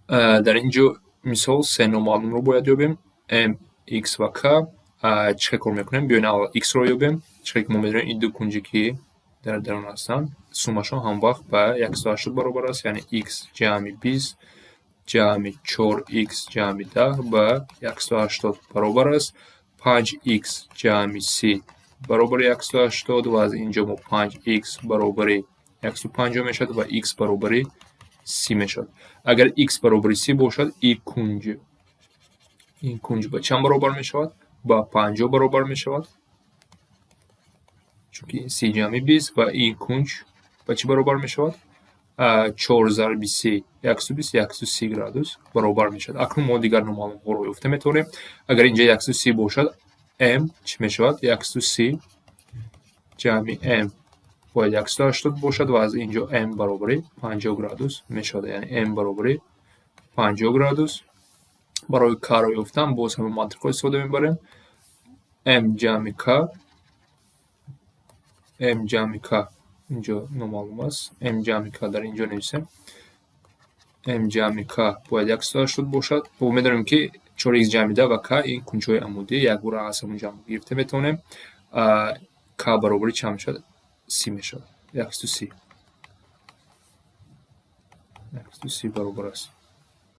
Дар ин ҷо мисол се номаълумро бояд ёбем: m, x ва k. Чӣ хел кор мекунем? Биёед, аввал x-ро ёбем. Чӣ хел ки мо медонем, ин ду кунҷе, ки дар дарун ҳастанд, суммашон ҳамвақт ба 180 баробар аст, яъне x ҷамъи 20 ҷамъи 4x ҷамъи 10 ба 180 баробар аст. 5x ҷамъи 30 баробари 180, ва аз ин ҷо мо 5x баробари 150 мешавад ва x баробари 30 мешавад. Агар x баробари 30 бошад, ин кунҷ ба чанд баробар мешавад? Ба 50 баробар мешавад, чунки 30 ҷамъи 20. Ва ин кунҷ ба чӣ баробар мешавад? Чор зарби 30, 120, 130 градус баробар мешавад. Акнун мо дигар номаълумҳоро ёфта метавонем. Агар инҷа 130 бошад, m чӣ мешавад? 130 ҷамъи m бояд 180 бошад, ва аз ин ҷо m баробари 50 градус мешавад, яъне m баробари 50 градус. Барои k-ро ёфтан боз ҳамин мантиқҳо истифода мебарем. M ҷамъи k, m ҷамъи k инҷо номаълум аст, m ҷамъи k дар инҷо нависем. M ҷамъи k бояд 180 бошад. Мо медонем, ки 4x ҷамъи 10 ва k ин кунҷҳои амудӣ, якбора аз ҳамон ҷамъ гирифта метавонем. K баробари чанд мешавад? 30 мешавад, 130, 130 баробар аст.